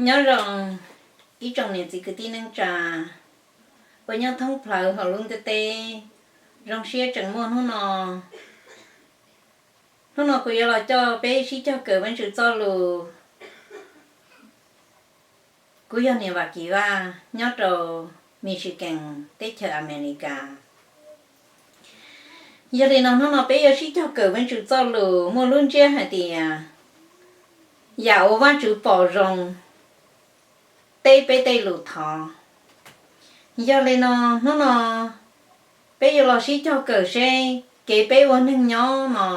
Nyob zoo ib tsoom niam txiv kwv tij neej tsa uas nyob thoob plaws hauv lub ntiaj teb, zoo siab tseem muaj hnub no. Hnub no kuv yuav los coj peb sib cog kawm Vajtswv txoj lus. Kuv yog niam Vam Kiv Vaj nyob rau Michigan teb chaws Amelikas. Yog li no hnub no peb yuav sib cog kawm Vajtswv txoj lus muaj lub ntsiab hais tias yam uas Vajtswv pom zoo teb peb tej lus thov. Yog li no hnub no peb yuav los sib cog kawm seb kev peb ua neeg nyob no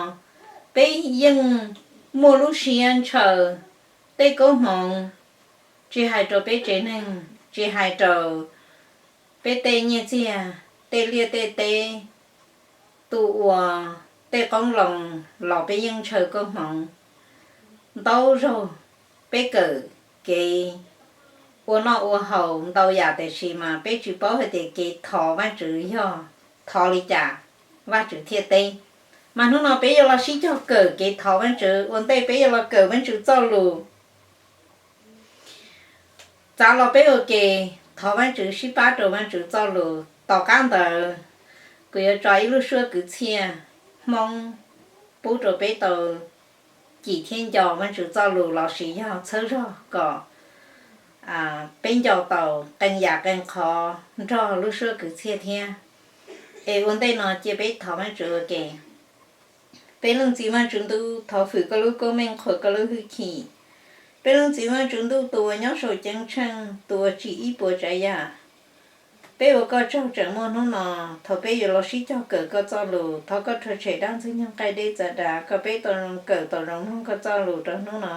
peb yeej muaj lub siab ntshaw tej koob hmoov, tsis hais rau peb tsev neeg, tsis hais rau peb tej nyiaj txiag, tej liaj tej teb, tus ua tej qoob loo los peb yeej ntshaw koob hmoov. Ntau zaug peb kawm kev ua noj ua haus ntau yam tiam sis mas peb tsis paub hais tias kev thov Vajtswv yog thov li cas Vajtswv thiaj teb. Mas hnub no peb yuav los sib cog kawm kev thov Vajtswv. Ua ntej peb yuav los kawm Vajtswv txoj lus, txav los peb ua ke thov Vajtswv sib pab rau Vajtswv txoj lus. Tom qab ntawd kuv yuav tso ib lub suab kwv txhiaj Hmoob pub rau peb tau cim thiab nco Vajtswv txoj lus lossis yog txhawb zog kom peb nco tau qee yam qee qhov nrog lub suab kwv txhiaj thiab. Es ua ntej no cia peb thov Vajtswv ua ke. Peb Leej Txiv Vajtswv Ntuj, thov hwm koj lub koob meej qhuas koj lub hwj chim. Peb Leej Txiv Vajtswv Ntuj tus uas nyob saum ceeb tsheej, tus uas tsim ib puas tsav yam, peb ua koj tsaug tseem muaj hnub no. Thaum peb yuav los sib cog kawm koj txoj lus, thov koj rhuav tshem dab ntxwg nyoog qaij dej txav dav kom peb tau zoo kawm tau zoo mloog koj txoj lus rau hnub no.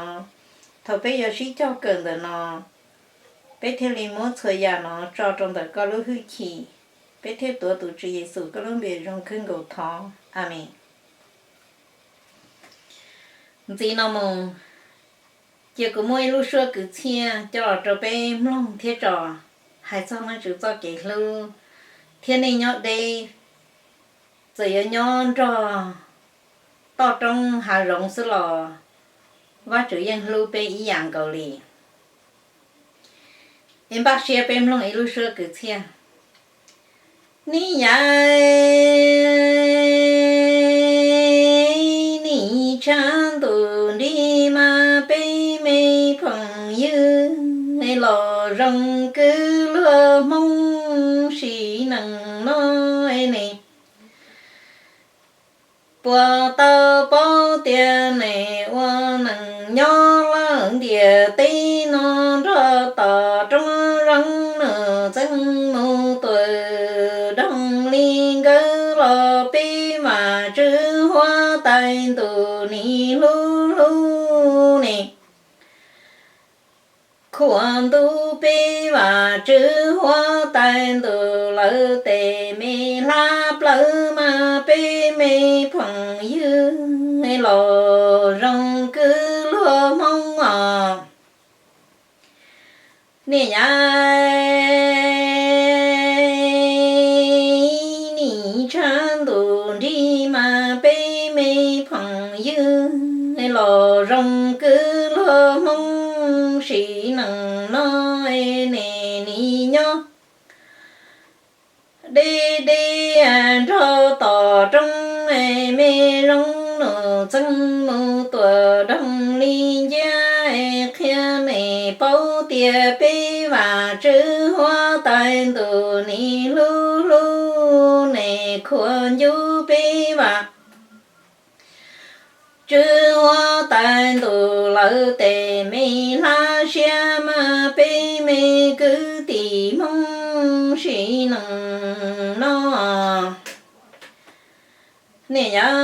Thaum peb yuav sib cog kawm ntawm no, peb thiaj li muab txhua yam no tso rau ntawm koj lub hwj chim. Peb thiaj tuav tus Tswv Yexus koj lub npe zoo khwb nkaus thov. Amees. Ntxiv no mus, cia kuv muab ib lub suab kwv txhiaj coj los rau peb mloog thiab tso, hais txog Vajtswv txoj kev hlub thiab nej nyob deb, txawm yuav nyob nrog toj roob hav zoov xwb los Vajtswv yeej hlub peb ib yam nkaus li. Es npaj siab peb mloog ib lub suab kwv txhiaj. Nim yaim nim tshav ntuj nrig mas peb me phooj ywg los zoo kwv luag Hmoob sim neej no ne. Puas tau paub tias nej ua neej nyob lawm ntiaj teb no nrog tom roob zoov nws txeev mus tuaj doog li nkawd los peb Vajtswv huab tais ntuj nim hlub hlub ne. Khuam ntuj peb Vajtswv huab tais ntuj lawv tes me hlab plawv mas peb me phooj ywg los zoo kwv luag Hmoob os. Nim yaim nim tshav ntuj nrig mas peb me phooj ywg los zoo kwv luag Hmoob sim neej no ne nim nyob deb deb nrog tom roob me zoov nws txeev mus tuaj doog li nciab qhia nej paub tias peb Vajtswv huab tais ntuj nim hlub hlub nej khuam ntuj peb Vaj Tswv huab tais ntuj lawv tes me hlab siab mas peb me kwv tij Hmoob sim neej no. Nim yaim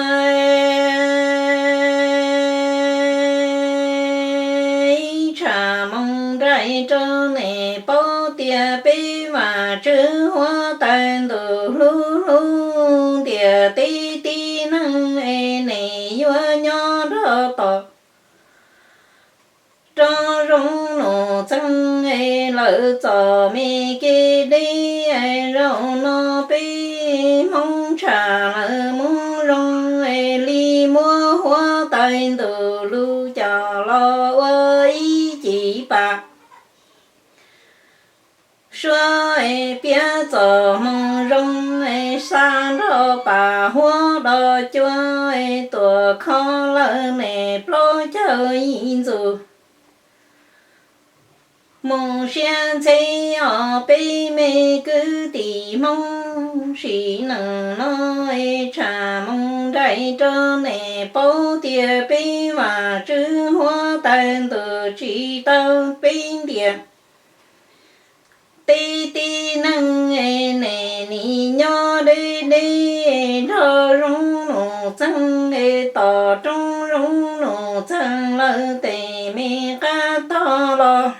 tshav moos nraim rau nej paub tias peb Vajtswv huab tais ntuj hlub hlub ntiaj teb tib neeg es nej yuav nyob nrog tom roob zoov nws txeev es lawv txom me kev deb. Zaum no peb Hmoob tshaj lawv mus zoo es li muab huab tais ntuj lub coj los ua ib cim pas pas huab dos cua, tuam kho lawm ne plaub caug yim ntxuj. Mus siab ntxhe os peb me kwv tij Hmoob, sim neej no tsham mus nraim rau nej paub tias peb Vajtswv huab tais ntuj tsis tau peb ntiag. Tej tib neeg nej nim nyob deb deb nrog zoo num txeeg, tom roob zoo num txeeg lawm tej me qab tog los.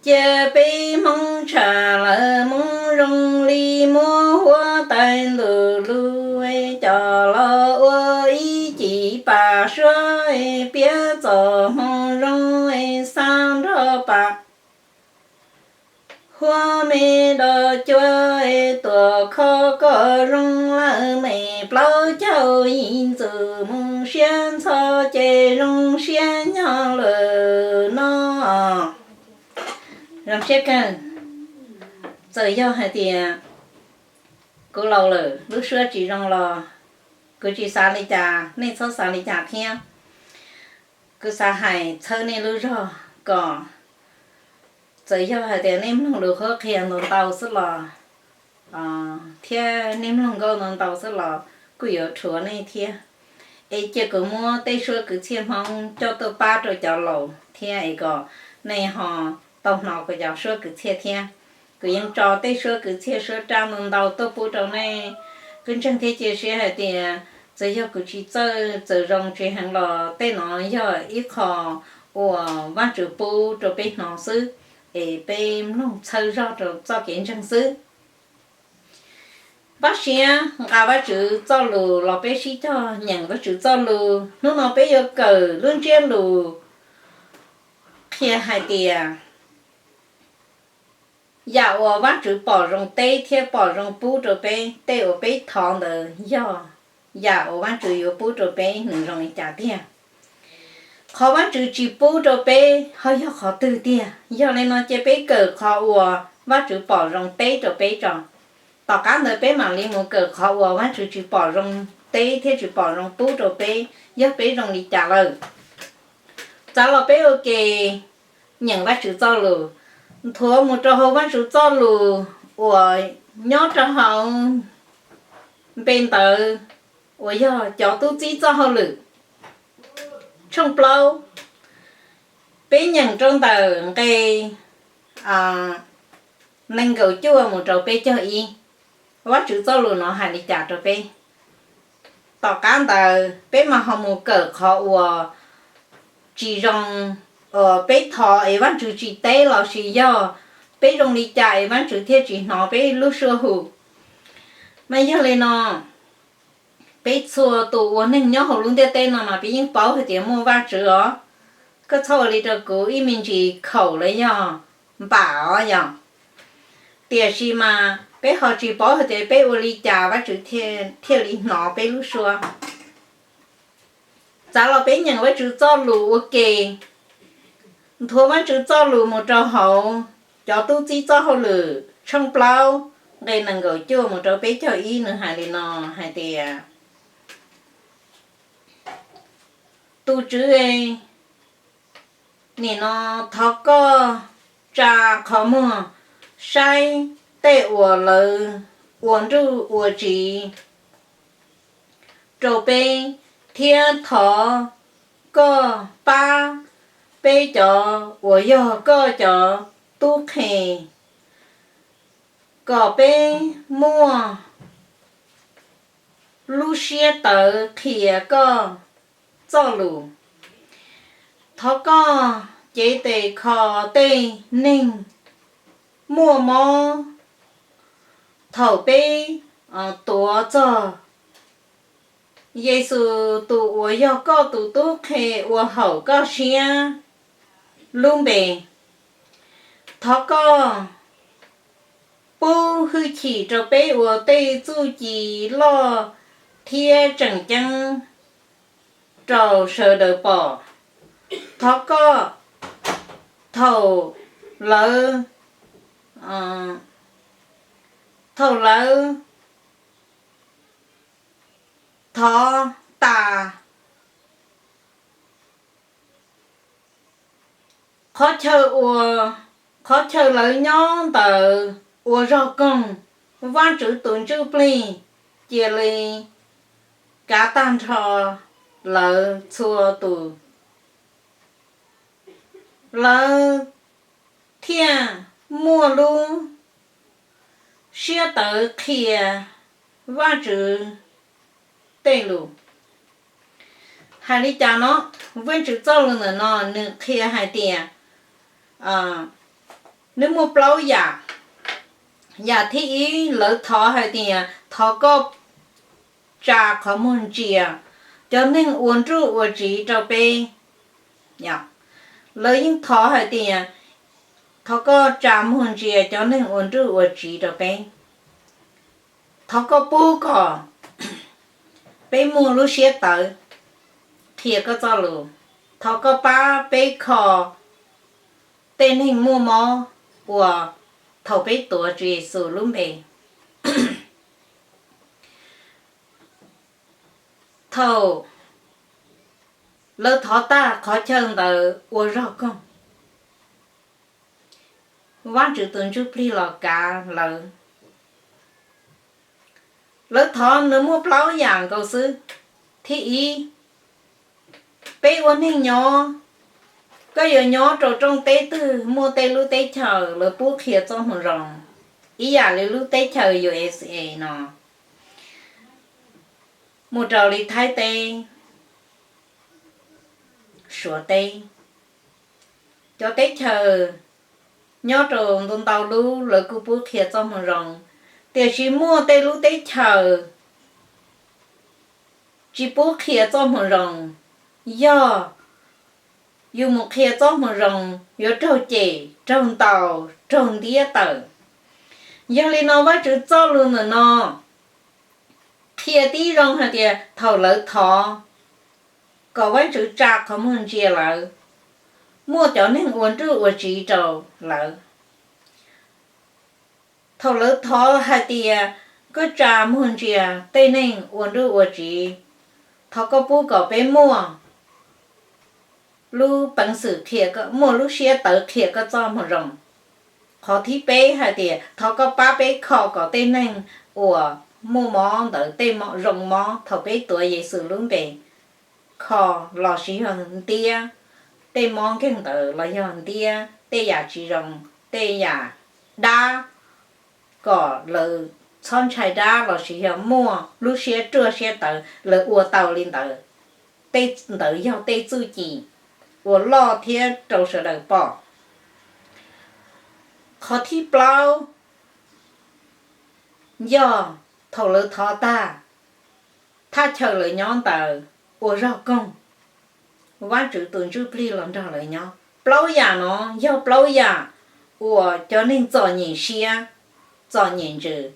Cia peb Hmoob tsham lawm Hmoob zoo li muab huab tais ntuj lus coj los ua ib cim pam suab, piav txoj hmoo zoo xa nrog pam. Huab me dos cua, tuam kho koj zoo lawm me plaub caug yim ntxuj, mus siab ntxhov ces zoo siab nyob lawm no. Zoo siab kawg. Txawm yog hais tias kuv laus lawm lub suab tsis zoo los kuv tsis xav li cas, nej txhob xav li cas thiab. Kuv xav hais txhawb nej lub zog kom txawm yog hais tias nej mloog lus qhuab qhia ntau ntau xwb los thiab nej mloog nkauj ntau ntau xwb los kuj yuav rhuav nej thiab. Es cia kuv muab tej suab kwv txhiaj Hmoob coj tuaj pab rau cov laus thiab es kom nej ho tau hnov kuv cov suab kwv txhiaj thiab. Kuv yeej tso tej suab kwv txhiaj suab raj ntau ntau tuaj pub rau nej. Kuv ntseeg thiab cia siab hais tias txawm yog kuv tsis txawj txawm zoo tsis heev los tej no yog ib qho uas Vajtswv pub rau peb hnov xwb, es peb mloog txhawb zog rau txoj kev ntseeg xwb. Npaj siab nqa Vajtswv txoj lus los peb sib cog nyeem Vajtswv txoj lus. Hnub no peb yuav kawm lub ntsiab lus qhia hais tias yam uas Vajtswv pom zoo teb thiab pom zoo pub rau peb, tej uas peb thov ntawd yog yam uas Vajtswv yuav pub rau peb nws zoo li cas tiag. Qhov Vajtswv tsis pub rau peb ho yog qhov twg tiag? Yog li no cia peb kawm qhov uas Vajtswv pom zoo teb rau peb tso. Tom qab ntawd peb mam li mus kawm qhov uas Vajtswv tsis pom zoo teb thiab tsis pom zoo pub rau peb, yog peb zoo li cas lawm. Txav los peb ua ke nyeem Vajtswv txoj lus, nthuav mus rau hauv Vajtswv txoj lus uas nyob rau hauv npe ntawv uas yog cov tub txib txoj hauj lwm, tshooj plaub, peb nyeem rau ntawm nqe nees nkaum cuaj mus rau peb caug ib. Vajtswv txoj lus no hais li cas rau peb? Tom qab ntawd peb mam ho mus kawm qhov uas tsis zoo, uas peb thov es Vajtswv tsis teb los sis yog peb zoo li cas es Vajtswv thiaj tsis hnov peb lub suab hu. Mas yog li no, peb txhua tus ua neeg nyob hauv lub ntiaj teb no mas peb yeej paub hais tias muaj Vajtswv os. Koj txhob ua li rau kuv ib me ntsis khaum los yog npam os yog. Tiam sis mas peb ho tsis paub hais tias peb ua li cas Vajtswv thiaj li hnov peb lub suab. Txav los peb nyeem Vajtswv txoj lus ua ke, nthuav Vajtswv txoj lus mus rau hauv cov tub txib txoj hauj lwm tshooj plaub, nqe nees nkaum cuaj mus rau peb caug ib, nws hais li no hais tias, tus Tswv, nim no thov koj tsa qhov muag saib tej uas lawv ua nruj ua tsiv rau peb, thiab thov koj pab peb cov uas yog koj cov tub qhe, kom peb muaj lub siab tawv qhia koj txoj lus. Thov koj cev tes kho tej neeg muaj mob thaum peb tuav txog Yexus tus uas yog koj tus tub qhe ua haum koj siab lub npe. Thov koj pub hwj chim rau peb ua tej txuj ci loj thiab tseem ceeb rau sawv daws pom. Thov koj, thaum lawv, thaum lawv thov tas qhov chaw ua, qhov chaw lawv nyob ntawd ua zog koog, Vajtswv tus ntsuj plig cia li kav tag nrho lawv txhua tus. Lawv thiaj muaj lub siab tawv qhia Vajtswv tej lus. Hais li cas no? Vajtswv txoj lus ntawm no nws qhia hais tias nws muaj plaub yam. Yam thib ib, lawv thov hais tias thov koj tsa qhov muag ntsia cov neeg ua nruj ua tsiv rau peb. Lawv yeej thov hais tias thov koj tsa muag ntsia cov neeg ua nruj ua tsiv rau peb. Thov koj pub kom peb muaj lub siab tawv qhia koj txoj lus. Thov koj pab peb kho tej neeg muaj mob uas thaum peb tuav Tswv Yexus lub npe. Thaum lawv thov tag, qhov chaw ntawd ua zog koog, Vajtswv tus ntsuj plig los kav lawv. Lawv thov nws muaj plaub yam nkaus xwb. Thib ib, peb ua neeg nyob, koj yuav nyob rau rooj teb twg, muaj tej lub teb chaws lawv pub qhia txoj moo zoo, ib yam li lub teb chaws U S A no, mus rau li Thaib teb, Suav teb, cov teb chaws nyob rau ntau ntau lub lawv kuj pub qhia txoj moo zoo, tiam sis muaj tej lub teb chaws tsis pub qhia txoj moo zoo. Yog yus mus qhia txoj moo zoo yuav raug cem, raug ntaus, raug ntiab tawm. Yog li no Vajtswv txoj lus ntawm no qhia tib zoo hais tias thaum lawv thov kom Vajtswv tsa qhov muag ntsia lawv, muaj cov neeg ua nruj ua tsiv rau lawv. Thaum lawv thov hais tias koj tsa muag ntsia tej neeg ua nruj ua tsiv, thov koj pub kom peb muaj lub peev xwm qhia, muaj lub siab tawv qhia koj txoj moo zoo. Qhov thib peb hais tias thov koj pab peb kho kom tej neeg uas muaj mob ntawd tej zoo mob thaum peb tuav Yexus lub npe, kho los sis yog ntiab tej mob nkeeg ntawd los yog ntiab tej yam tsis zoo, tej yam dab, kom lawv txhob ntshai dab los sis yog muaj lub siab ruaj siab tawv, lawv ua tau li ntawd. Tej ntawd yog tej txuj ci uas loj thiab rau sawv daws pom. Qhov thib plaub yog thaum lawv thov tag, thaj chaw lawv nyob ntawd ua zog koog, Vajtswv tus ntsuj plig los nrog lawv nyob. Plaub yam no yog plaub yam uas cov neeg txom nyem siab, txom nyem ntsws.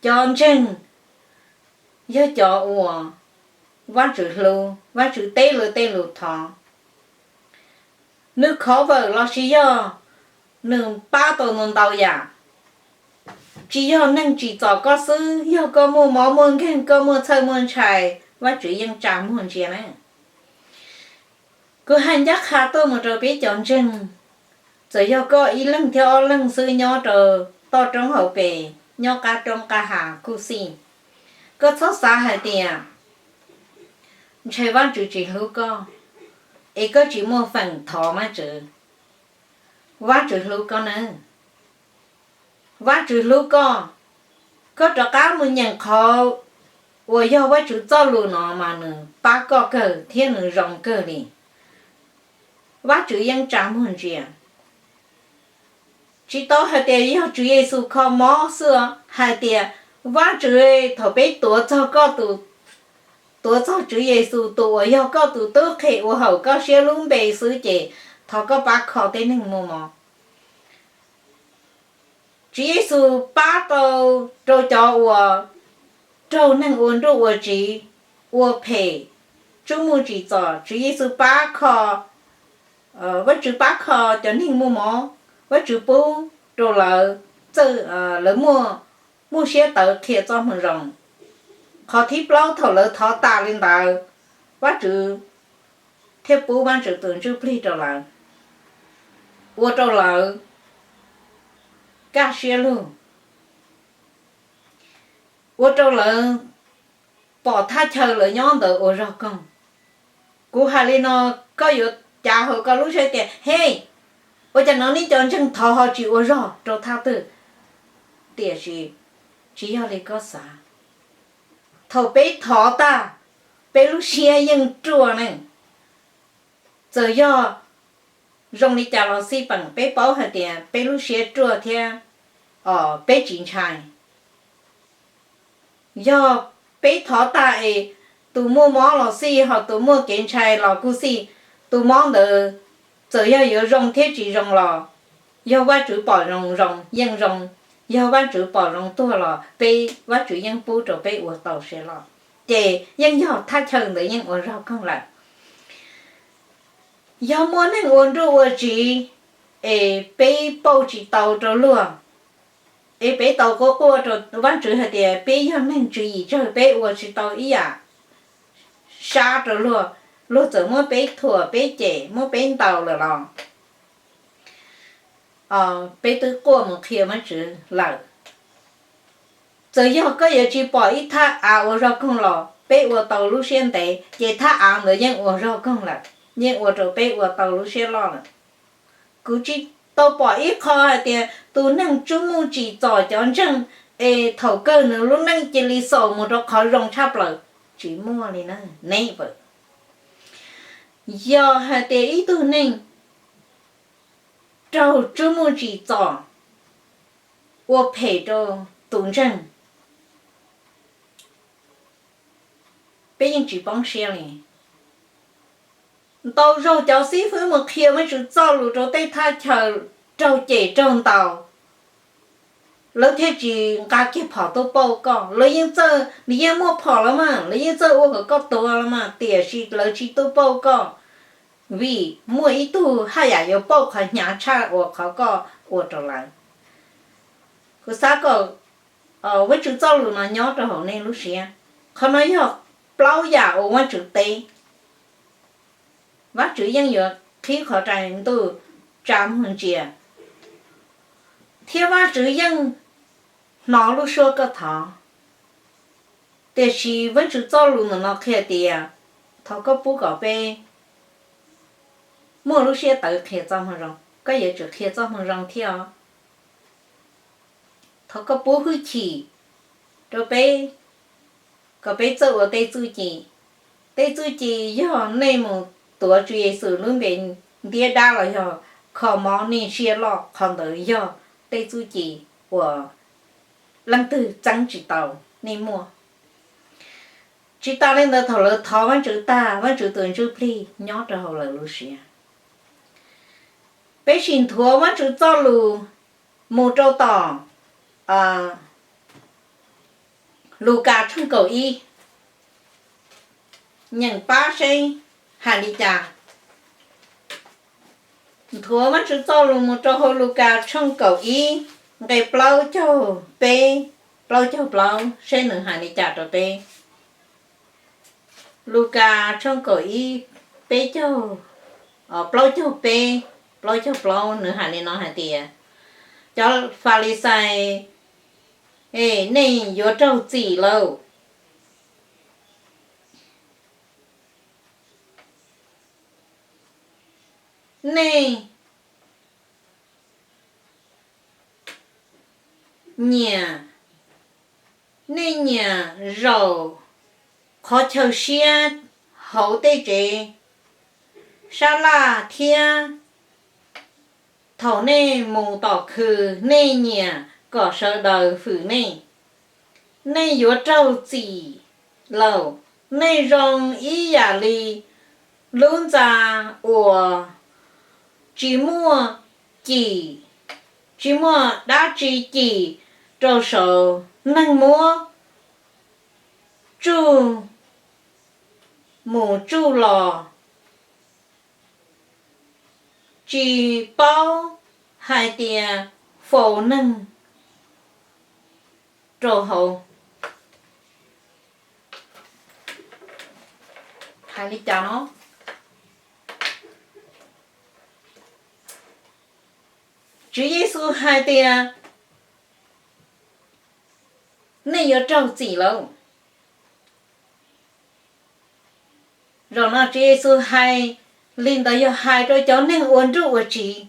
Cov ntseeg yog cov uas Vajtswv hlub, Vajtswv teb lawv tej lus thov. Nws cover los sis yog nws pab tau ntau ntau yam. Tsis yog neeg tsim txom koj xwb, yog koj muaj mob muaj nkeeg, koj muaj txhawj muaj ntshai, Vajtswv yeej tsa muag ntsia na. Kuv hais ncaj qha tuaj mus rau peb cov ntseeg, txawm yog koj ib leeg thiab ob leeg xwb nyob rau toj roob hauv pes, nyob qab roob qab hav kuj xij, koj txhob xav hais tias ntshe Vajtswv tsis hlub koj, es koj tsis muaj feem thov Vajtswv. Vajtswv hlub koj nawb. Vajtswv hlub koj. Koj rov qab mus nyeem qhov uas yog Vajtswv txoj lus no mas nws pab koj kawg thiab nws zoo kawg li. Vajtswv yeej tsa muag ntsia. Tsis tau hais tias yog Tswv Yexus kho mob xwb, hais tias Vajtswv, thaum peb tuav txog koj tus, tuav txog Tswv Yexus tus uas yog koj tus tub qhe uas haum koj siab lub npe xwb ces thov koj pab kho tej neeg muaj mob. Tswv Yexus pab tau rau cov uas raug neeg ua nruj ua tsiv, ua phem, tsuj muj tsim txom. Tswv Yexus pab kho, Vajtswv pab kho cov neeg muaj mob, Vajtswv pub rau lawv txawj, lawv muaj, muaj siab tawv qhia txoj moo zoo. Qhov thib plaub thaum lawv thov tas li ntawd, Vajtswv thiaj pub Vajtswv tus ntsuj plig rau lawv, ua rau lawv kaj siab lug, ua rau lawv pom thaj chaw lawv nyob ntawd ua zog koog. Kuv hais li no, koj yuav cav hauv koj lub siab tias, He, ua cas no nej cov ntseeg thov ho tsis ua zog rau thaj twg? Tiam sis tsis yog li koj xav. Thaum peb thov tag, peb lub siab yeej ruaj ne. Txawm yog zoo li cas los xij peem, peb paub hais tias peb lub siab ruaj thiab peb tsis ntshai. Yog peb thov tag es tus muaj mob los xij, ho tus muaj kev ntshai los kuj xij, tus mob ntawd txawm yog yuav zoo thiab tsis zoo los yog Vajtswv pom zoo zoo yeej zoo, yog Vajtswv pom zoo tuag los peb, Vajtswv yeej pub rau peb ua tau siab loj, ces yeej yog thaj chaw ntawd yeej ua zog koog lawm. Yog muaj neeg ua nruj ua tsiv es peb pauj tsis tau rau luag, es peb tau quaj quaj rau Vajtswv hais tias peb yog neeg tswv yim tsawg, peb ua tsis tau ib yam sab rau luag, luag txawm muab peb thuam peb cem muab peb ntaus lawm los peb twb quaj mus qhia Vajtswv lawm. Txawm yog koj yuav tsis pom ib thaj av ua zog koog los peb ua tau lub siab ntev, ces thaj av ntawd yeej ua zog koog lawm, yeej ua rau peb ua tau lub siab loj lawm. Kuv tsis tau pom ib qho hais tias tus neeg tsub muj tsim txom cov ntseeg es thaum kawg nws lub neej cia li xaus mus rau qhov zoo tshaj plaws. Tsis muaj li na, never. Yog hais tias ib tug neeg raug tsub muj tsim txom ua phem rau tus ntseeg, peb yeej tsis poob siab li. Ntau zaug cov xib fwb mus qhia Vajtswv txoj lus rau tej thaj chaw raug cem raug ntaus, lawv thiaj tsis nqa kiag phom tuaj pauj koj. Lawv yeej txawj, nws yeej muaj phom los mas, lawv yeej txawj ua kom koj tuag los mas, tiam sis lawv tsis tuaj pauj koj, vim muaj ib tug haj yam yuav pauj qhov hnyav tshaj uas qhov koj ua rau lawv. Kuv xav kom Vajtswv txoj lus no nyob rau hauv nej lub siab. Qhov no yog plaub yam uas Vajtswv teb. Vajtswv yeej yuav qhib qhov rai ntuj tsa muag ntsia, thiab Vajtswv yeej hnov lub suab koj thov. Tiam sis Vajtswv txoj lus ntawm no qhia tias, thov koj pub kom peb muaj lub siab tawv qhia txoj moo zoo, koj yuav tsum qhia txoj moo zoo thiab os. Thov koj pub hwj chim rau peb, kom peb txawj ua tej txuj ci. Tej txuj ci yog nej mus tuav Tswv Yexus lub npe ntiab dab los yog kho mob nej siab loj, qhov ntawd yog tej txuj ci uas leej twg txeeb tsis tau nej muaj. Tsis tas li ntawd, thaum lawv thov Vajtswv tag, Vajtswv tus ntsuj plig nyob rau hauv lawv lub siab. Peb sim nthuav Vajtswv txoj lus mus rau tom Lukas tshooj kaum ib, nyeem pab seb hais li cas. Nthuav Vajtswv txoj lus mus rau hauv Lukas tshooj kaum ib, nqe plaub caug peb, plaub caug plaub, seb nws hais li cas rau peb. Lukas tshooj kaum ib, peb caug, plaub caug peb, plaub caug plaub, nws hais li no hais tias, cov Falixais, nej yuav raug txim lauj! Nej nyiam, nej nyiam zaum qhov chaw siab hauv tej tsev sab laj thiab thaum nej mus tom khw nej nyiam kom sawv daws hwm nej. Nej yuav raug txim lauj! Nej zoo ib yam li lub ntxa uas tsis muaj cim, tsis muaj dab tsi cim rau saud, neeg muab tsuj mus tsuj los, tsis paub hais tias faus neeg rau hauv. Hais li cas no? Tswv Yexus hais tias, nej yuav raug txim lawm. Zaum no Tswv Yexus hais li ntawd yog hais rau cov neeg ua nruj ua tsiv,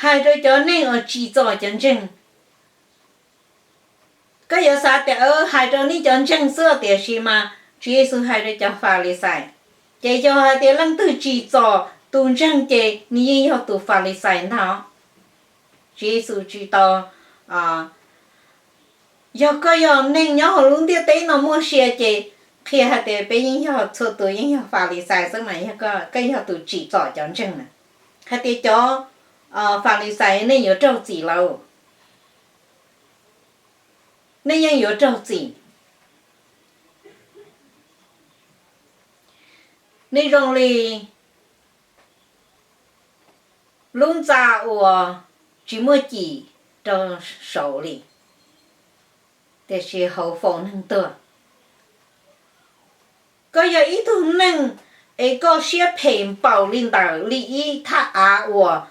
hais rau cov neeg uas tsim txom cov ntseeg. Koj yuav xav tias hais rau nej cov ntseeg xwb, tiam sis mas Tswv Yexus hais rau cov Falixais. Ces yog hais tias leej twg tsim txom tus ntseeg ces nws yeej yog tus Falixais ntag. Tswv Yexus tsis tau, yog koj yog neeg nyob hauv lub ntiaj teb no muaj sia ces qhia hais tias peb yeej yog txhua tus yeej yog Falixais xwb mas, yog koj yog tus tsim txom cov ntseeg na, hais tias cov Falixais nej yuav raug txim lawm. Nej yeej yuav raug txim. Nej zoo li lub ntxa uas tsis muaj cim rau saud li, tiam sis hauv faus neeg tuag. Koj yog ib tug neeg es koj siab phem npaum li ntawd li ib thaj av uas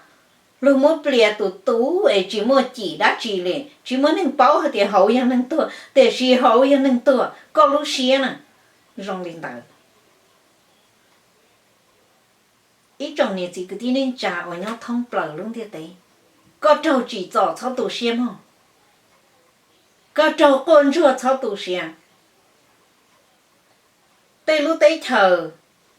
luag muab plias tus tus es tsis muaj cim dab tsi li, tsis muaj neeg paub hais tias hauv yog neeg tuag, tiam sis hauv yog neeg tuag, koj lub siab na zoo li ntawd. Ib tsoom niam txiv kwv tij neej tsa uas nyob thoob plaws lub ntiaj teb, koj raug tsim txom txhob tu siab mog, koj raug quaj ntsuag txhob tu siab. Tej lub teb chaws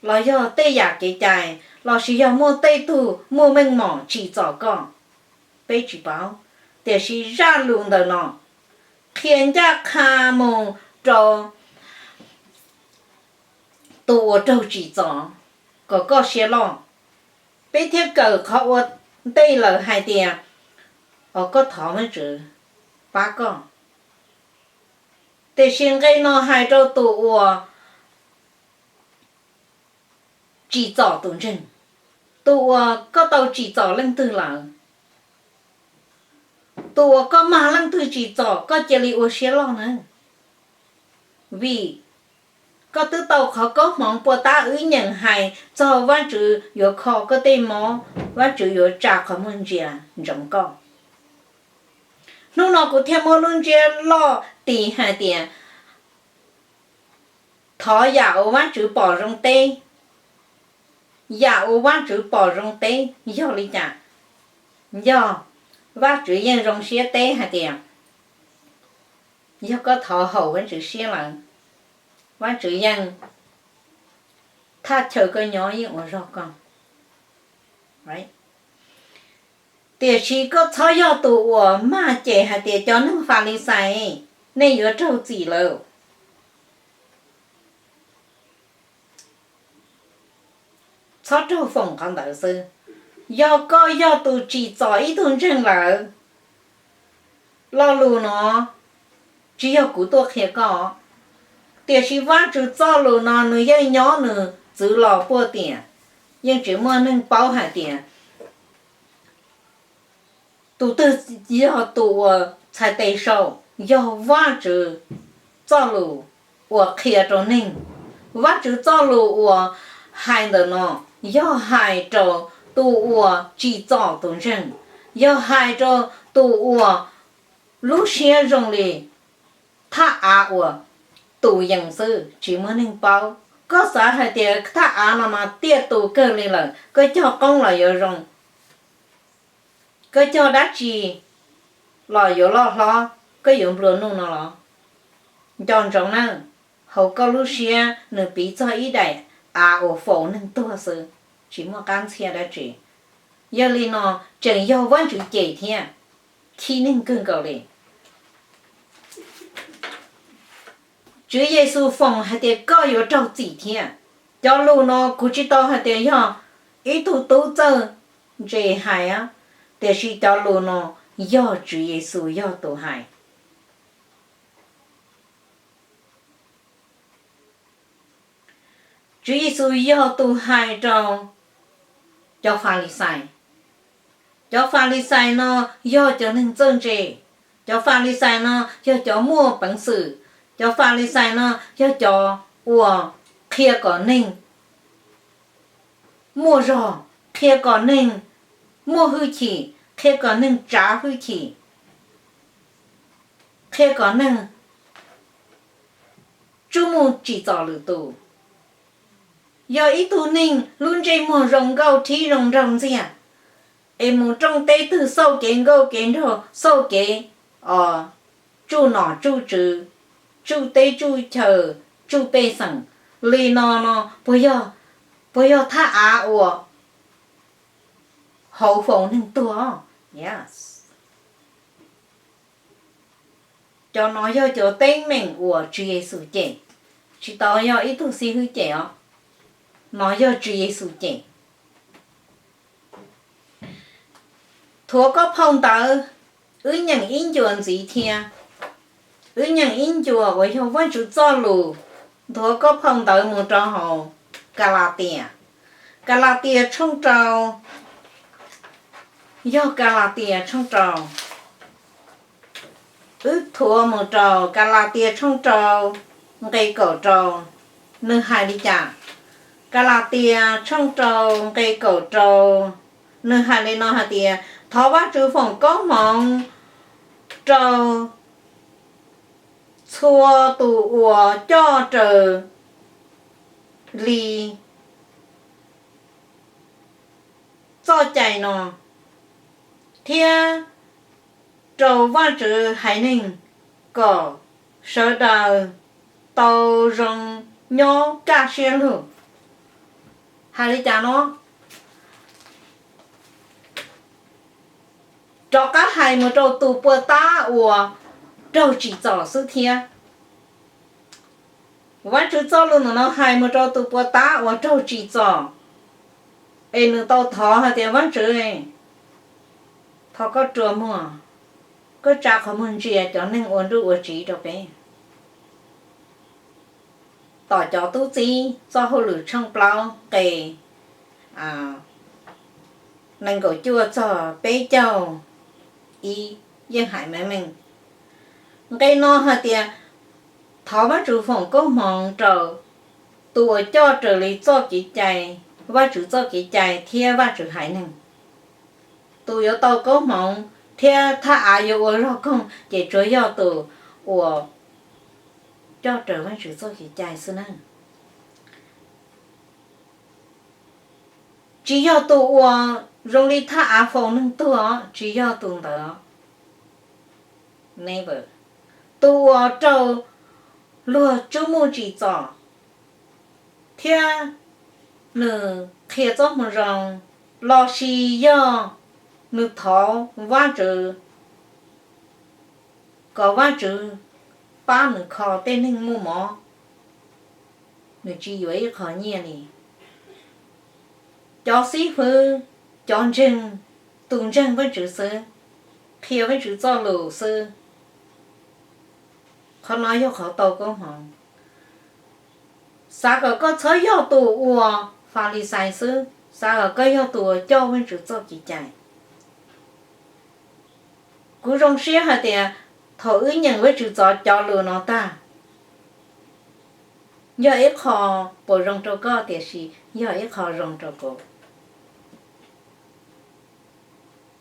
los yog tej yam kev cai lossis yog muaj tej tug muaj meej mom tsim txom koj, peb tsis paub, tiam sis zaj lus ntawm no qhia ncaj qha mus rau tus uas raug tsim txom kom koj siab loj. Peb thiaj kawm qhov ua ntej lawm hais tias, o, koj thov Vajtswv pab koj. Tiam sis nqe no hais rau tus uas tsim txom tus ntseeg, tus uas koj tau tsim txom leej twg lawm, tus uas koj mag leej twg tsim txom koj cia li ua siab loj na, vim koj twb tau qhov koob hmoov puas tab wb nyeem hais txog Vajtswv yuav kho koj tej mob, Vajtswv yuav tsa qhov muag ntsia ntsoov koj. Hnub no kuv thiaj muab lub ntsiab loj tis hais tias, thov yam uas Vajtswv pom zoo teb. Yam uas Vajtswv pom zoo teb yog li cas? Yog Vajtswv yeej zoo siab teb hais tias, yog koj thov haum Vajtswv siab lawm, Vajtswv yeej thaj chaw koj nyob yeej ua zog koj. Tiam sis koj txhob yog tus uas mag cem hais tias cov neeg Falixais, nej yuav raug txim lawm. Txhob raug foom qhov ntawd xwb. Yog koj yog tus tsim txom ib tug ntseeg lawm, lo lus no tsis yog kuv tuaj qhia koj, tiam sis Vajtswv txoj lus no nws yeej nyob nws txwv los puag tiam, yeej tsis muaj neeg paub hais tias tus twg yog tus uas txhais tes sau, yog Vajtswv txoj lus uas qhia rau neeg. Vajtswv txoj lus uas hais ntawm no yog hais rau tus uas tsim txom tus ntseeg, yog hais rau tus uas lub siab zoo li thaj av uas tus yees xwb tsis muaj neeg paub. Koj xav hais tias thaj av no mas tiaj tus kawg li lawm, koj cog qoob los yuav zoo, koj cog dab tsi los yuav loj hlob, koj yuav nplua nuj no los? Nco ntsoov na, hauv koj lub siab nws piv txog ib daim av uas faus neeg tuag xwb, tsis muaj qab ntxhiab dab tsi. Yog li no tseem yog Vajtswv cem thiab, khib neeg kawg nkaus li. Tswv Yexus foom hais tias koj yuav raug txim thiab. Cov lus no kuv tsis tau hais tias yog ib tug tub txawj ntse hais, tiam sis cov lus no yog Tswv Yexus yog tus hais. Tswv Yexus yog tus hais rau cov Falixais. Cov Falixais no yog cov neeg txawj ntse. Cov Falixais no yog cov muaj peev xwm. Cov Falixais no yog cov uas qhia kom neeg muaj zog, qhia kom neeg muaj hwj chim, qhia kom neeg tsav hwj chim, qhia kom neeg tsuj mus tsim txom lwm tus. Yog ib tug neeg lub ntsej muag zoo nkauj rhib zoo nraug ntxiag, es mus rooj teb twg xauj kev nkauj kev nraug, xauj kev tsuj nom tsuj tswv, tsuj teb tsuj chaw, tsuj pej xeem li no no, puas yog thaj av uas hauv foom neeg tuag? Cov no yog cov teeb meem uas Tswv Yexus cem, tsis tau yog ib tug xib hwb cem os, no yog Tswv Yexus cem. Thuav koj phau ntawv, wb nyeem ib ncua ntxiv thiab. Wb nyeem ib ncua uas yog Vajtswv txoj lus nthuav koj phau ntawv mus rau hauv Kalatias. Kalatias tshooj rau, yog Kalatias tshooj rau. Wb thuav mus rau Kalatias tshooj rau nqe kaum rau, nws hais li cas? Kalatias tshooj rau nqe kaum rau, nws hais li no hais tias, thov Vajtswv foom koob hmoov rau txhua tus uas coj raws li txoj cai no, thiab rau Vajtswv haiv neeg kom sawv daws tau zoo nyob kaj siab lug. Hais li cas no? Rov qab hais mus rau tus puas tab uas raug tsim txom xwb thiab. Vajtswv txoj lus ntawm no hais mus rau tus puas tab uas raug tsim txom, es nws tau thov hais tias, Vajtswv, thov koj rua muag, koj tsa qhov muag ntsia cov neeg ua nruj ua tsiv rau peb. Tom cov tub txib txoj hauj lwm tshooj plaub nqe nees nkaum cuaj txog peb caug ib yeej hais meej meej. Nqe no hais tias, thov Vajtswv foom koob hmoov rau tus uas coj raws li txoj kev cai, Vajtswv txoj kev cai thiab Vajtswv haiv neeg. Tus yuav tau koob hmoov thiab thaj av yuav ua zog koog ces tsuas yog tus uas coj raws Vajtswv txoj kev cai xwb na. Tsis yog tus uas zoo li thaj av faus neeg tuag, tsis yog tus ntawd. Tus uas raug luag tsub muaj tsim txom thiab nws qhia txoj moo zoo, lossis yog nws thov Vajtswv kom Vajtswv pab nws kho tej neeg muaj mob, nws tsis yuav ib qho nyiaj li. Cov xib fwb, cov ntseeg, tus ntseeg Vajtswv xwb, qhia Vajtswv txoj lus xwb, qhov no yog qhov tau koob hmoov. Xav kom koj txhob yog tus uas Falixais xwb, xav kom koj yog tus uas coj Vajtswv txoj kev cai. Kuv zoo siab hais tias thaum wb nyeem Vajtswv txoj cov lus no tag, yog ib qho puas zoo rau koj, tiam sis yog ib qho zoo rau kuv.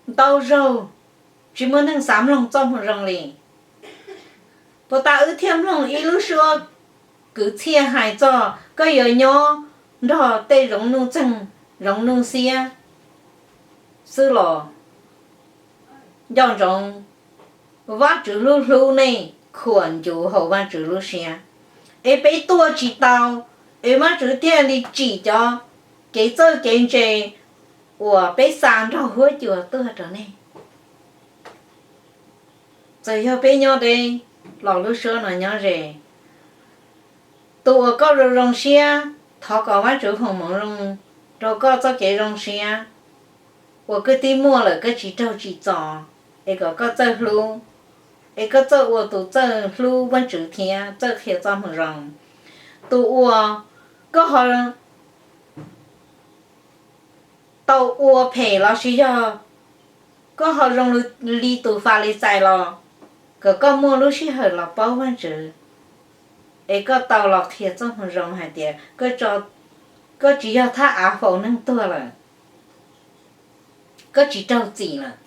Ntau zaug tsis muaj neeg xav mloog txoj moo zoo li. Puas tas wb thiaj mloog ib lub suab kwv txhiaj hais txog koj yuav nyob nrog tej zoov nuj txeeg, zoov nuj xiab xwb los nco ntsoov, Vajtswv hlub hlub nej, khuam ncuv hauv Vajtswv lub siab, es peb tuaj tsis tau, es Vajtswv thiaj li tsim cov kev txawj kev ntse uas peb xa nrog huab cua tuaj rau nej. Txawm yog peb nyob deb los lub suab no nyob ze. Tus uas koj zoo zoo siab, thov kom Vajtswv foom hmoov zoo rau koj txoj kev zoo siab uas koj twb muaj lawm, koj tsis raug tsim txom, es kom koj txawj hlub, es koj txawj ua tus txawj hlub Vajtswv thiab txawj qhia txoj moo zoo. Tus uas koj ho tau ua phem lossis yog koj ho zoo li tus Falixais los, kom koj muaj lub sij hawm los paub Vajtswv, es koj tau los qhia txoj moo zoo hais tias koj tso Koj tsis yog thaj av faus neeg tuag lawm, koj tsis raug txim lawm.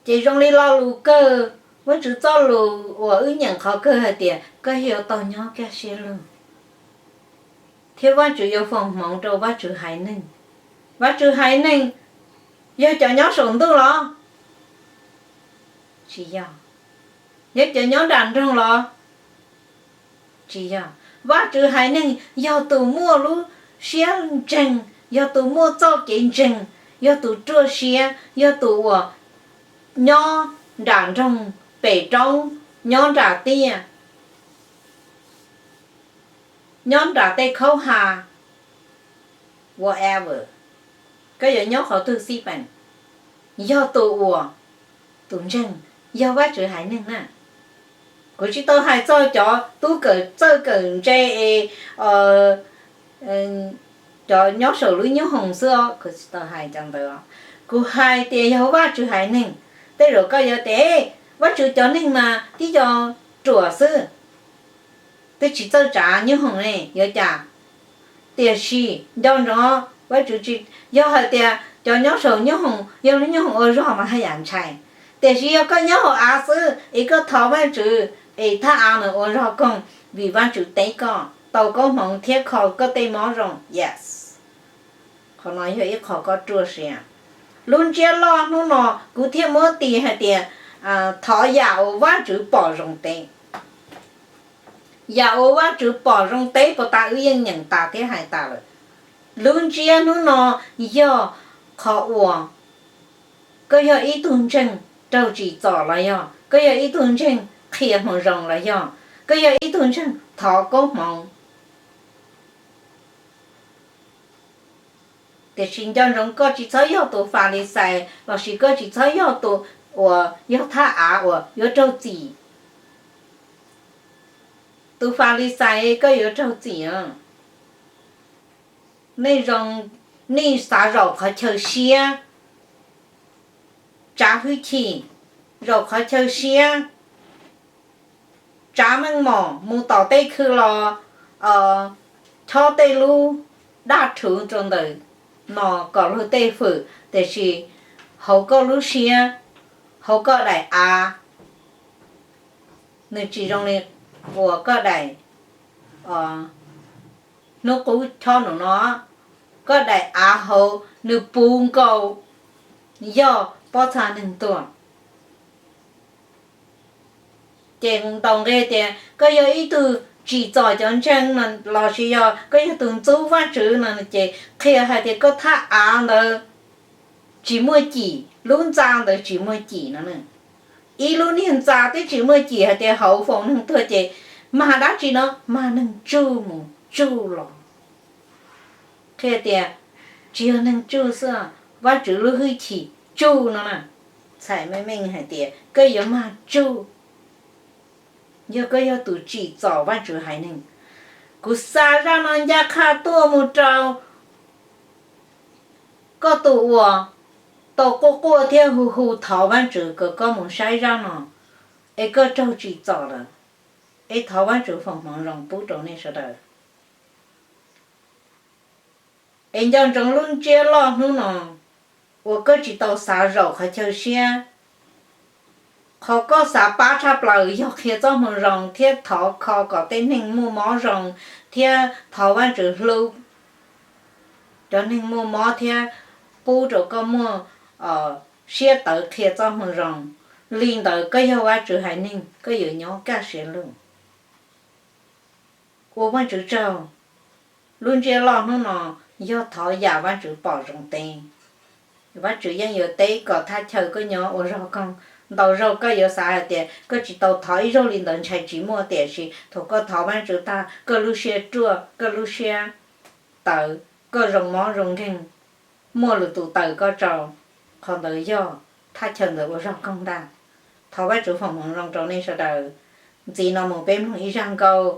Ces zoo li lo lus kawg, Vajtswv txoj lus uas wb nyeem qhov kawg hais tias koj yuav tau nyob kaj siab lug, thiab Vajtswv yuav foom hmoov rau Vajtswv haiv neeg. Vajtswv haiv neeg yog cov nyob saum ntuj los? Tsis yog. Yog cov nyob nram nroog los? Tsis yog. Vajtswv haiv neeg yog tus muaj lub siab ntseeg, yog tus muaj txoj kev ntseeg, yog tus ruaj siab, yog tus uas nyob nram nroog, pem roob, nyob nram tiaj, nyob nram tej khaub ha, whatever, koj yuav nyob qhov twg xij peem, yog tus uas, tus ntseeg, yog Vajtswv haiv neeg na. Kuv tsis tau hais txog cov tub kawm txawj kawm ntse es cov nyob saum lub nyoob hoom xwb os, kuv tsis tau hais cov ntawd. Kuv hais tias yog Vajtswv haiv neeg. Tej zaum koj yuav tias, Vajtswv cov neeg mas tib co ruam xwb, twb tsis txawj tsav nyoob hoom ne, yuav cas? Tiam sis nco ntsoov, Vajtswv tsis, yog hais tias cov nyob saum nyoob hoom yog lub nyoob hoom ua zog mas haj yam ntshai. Tiam sis yog koj nyob hauv av xwb es koj thov Vajtswv es thaj av nws ua zog koog, vim Vajtswv teb koj, tau koob hmoov thiab kho koj tej mob zoo. Yes, qhov no yog ib qho koj ruaj siab. Lub ntsiab loj hnub no kuv thiaj muab tis hais tias, thov yam uas Vajtswv pom zoo teb. Yam uas Vajtswv pom zoo teb puas tas wb yeej nyeem tas thiab hais tas lawm. Lub ntsiab hnub no yog qhov uas koj yog ib tug ntseeg raug tsim txom los yog koj yog ib tug ntseeg qhia hmoo zoo los yog koj yog ib tug ntseeg thov koob hmoov. Tiam sis nco ntsoov koj tsis txhob yog tus Falixais lossis koj tsis txhob yog tus uas yog thaj av uas yuav raug txim. Tus Falixais koj yuav raug txim os. Nej zoo, nej xav zaum qhov chaw siab, tsav hwj chim, zaum qhov chaw siab, tsav meej mom mus tom tej khw los chob tej lub daj rhuv rau ntawm no kom luag tej fwm, tiam sis hauv koj lub siab, hauv koj daim av, nws tsis zoo li uas koj daim hnub qub chob num no, koj daim av hauv nws puv nkaus yog pob txha neeg tuag. Ces ntaus nqe tias koj yog ib tug tsim txom cov ntseeg no lossis yog koj yog tus ntxub Vajtswv no ces qhia hais tias koj thaj av ntawd tsis muaj cim, lub ntxa ntawd tsis muaj cim no. Ib lub niag ntxa twb tsis muaj cim hais tias hauv foom neeg tuag ces mag dab tsi no, mag neeg tsuj mus tsuj los. Qhia tias tsis yog neeg tsuj xwb, Vajtswv lub hwj chim tsuj no na. Txhais meej meej hais tias koj yuav mag tsuj, yog koj yog tus tsim txom Vajtswv haiv neeg. Kuv xa zaj no ncaj qha tuaj mus rau koj tus uas tau quaj quaj thiab hu hu thov Vajtswv kom koj mus saib zaj no, es koj raug tsim txom lawm, es thov Vajtswv foom hmoov zoo pub rau nej sawv daws. Es nco ntsoov lub ntsiab loj hnub no uas koj tsis tau xav zaum qhov chaw siab. Qhov koj xav pab tshaj plaws yog qhia txoj hmoo zoo thiab thov kho kom tej neeg muaj mob zoo thiab thov Vajtswv hlub cov neeg muaj mob thiab pub rau koj muaj siab tawv qhia txoj hmoo zoo. Li ntawd koj yog Vajtswv haiv neeg, koj yuav nyob kaj siab lug. Ua Vajtswv tsaug, lub ntsiab loj hnub no yog thov yam Vajtswv pom zoo teb. Vajtswv yeej yuav teb kom thaj chaw koj nyob ua zog koog. Ntau zaug koj yuav xav hais tias koj tsis tau thov ib zaug li ntawd ntshai tsis muaj, tiam sis thaum koj thov Vajtswv tag koj lub siab ruaj, koj lub siab tawv, koj zoo mob zoo nkeeg, muaj lwm tus taws koj tsau, qhov ntawd yog thaj chaw ntawd ua zog koog ntag. Thov Vajtswv foom hmoov zoo rau nej sawv daws. Ntxiv no mus peb mloog ib zaj nkauj,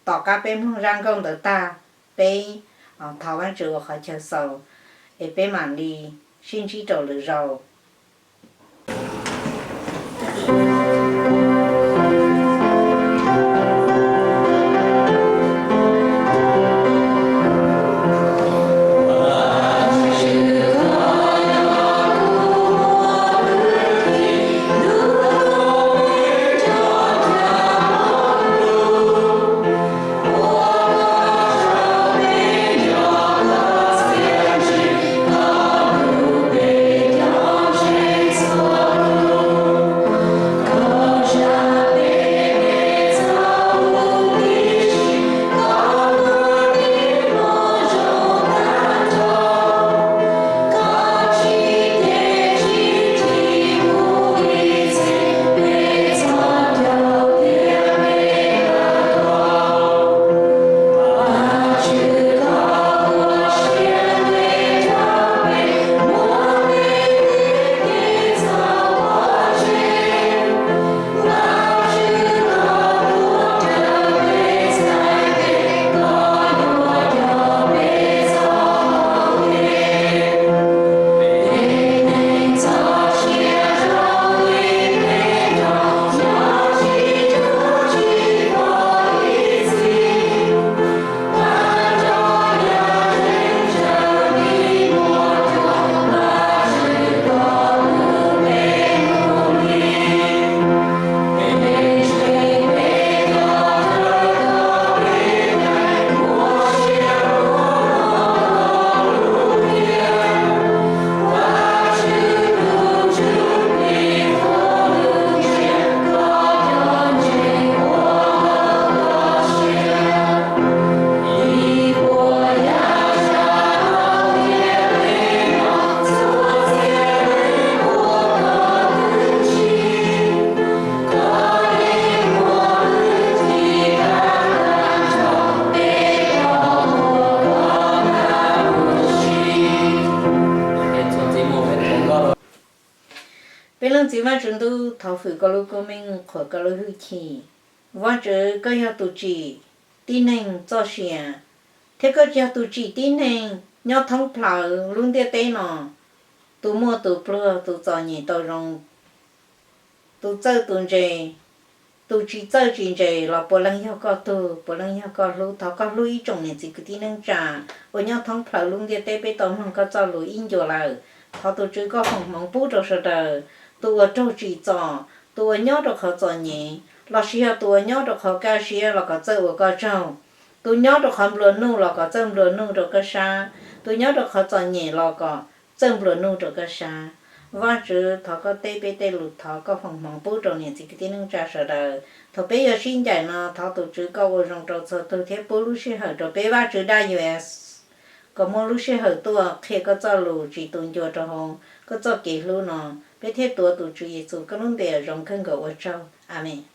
tom qab peb mloog zaj nkauj ntawd tag, peb thov Vajtswv ua qhov chaw xaus, es peb mam li sib ntsib rau lwm zaus. Leej Txiv Vajtswv Ntuj, thov hwm koj lub koob meej, qhuas koj lub hwj chim. Vajtswv, koj yog tus tsim tib neeg txoj sia, thiab koj tsis yog tus tsim tib neeg nyob thoob plaws lub ntiaj teb no, tus muaj tus pluag, tus txom nyem tau zoo, tus txawj tus ntse, tus tsis txawj tsis ntse los puav leej yog koj tug, puav leej yog koj hlub. Thov koj hlub ib tsoom niam txiv kwv tij neej tsa uas nyob thoob plaws lub ntiaj teb peb tau mloog koj txoj lus ib ncua lawm. Thov tus Tswv koj foom hmoov pub rau sawv daws, tus uas raug tsim txom, tus uas nyob rau qhov txom nyem, lossis yog tus uas nyob rau qhov kaj siab los kom txawj ua koj tsaug. Tus nyob rau qhov nplua nuj los kom txawj nplua nuj rau koj sab. Tus nyob rau qhov txom nyem los kom txawj nplua nuj rau koj sab. Vajtswv, thov koj teb peb tej lus, thov koj foom hmoov pub rau niam txiv kwv tij neej tsa sawv daws. Thaum peb yuav sib ncaim no, thov tus Tswv koj ua zoo rau txhua tug thiab pub lub sij hawm rau peb Vajtswv daj yuav, kom muaj lub sij hawm tuaj qhia koj txoj lus tsis tu ncua rau hauv koj txoj kev hlub no, peb thiaj tuav tus Tswv Yexus koj lub npe uas zoo kawg nkaus ua tsaug. Amees.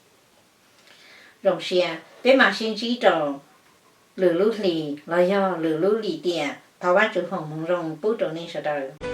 Zoo siab peb mam sib ntsib rau lwm lub hlis los yog lwm lub lim tiam. Thov Vajtswv foom hmoov zoo pub rau nej sawv daws.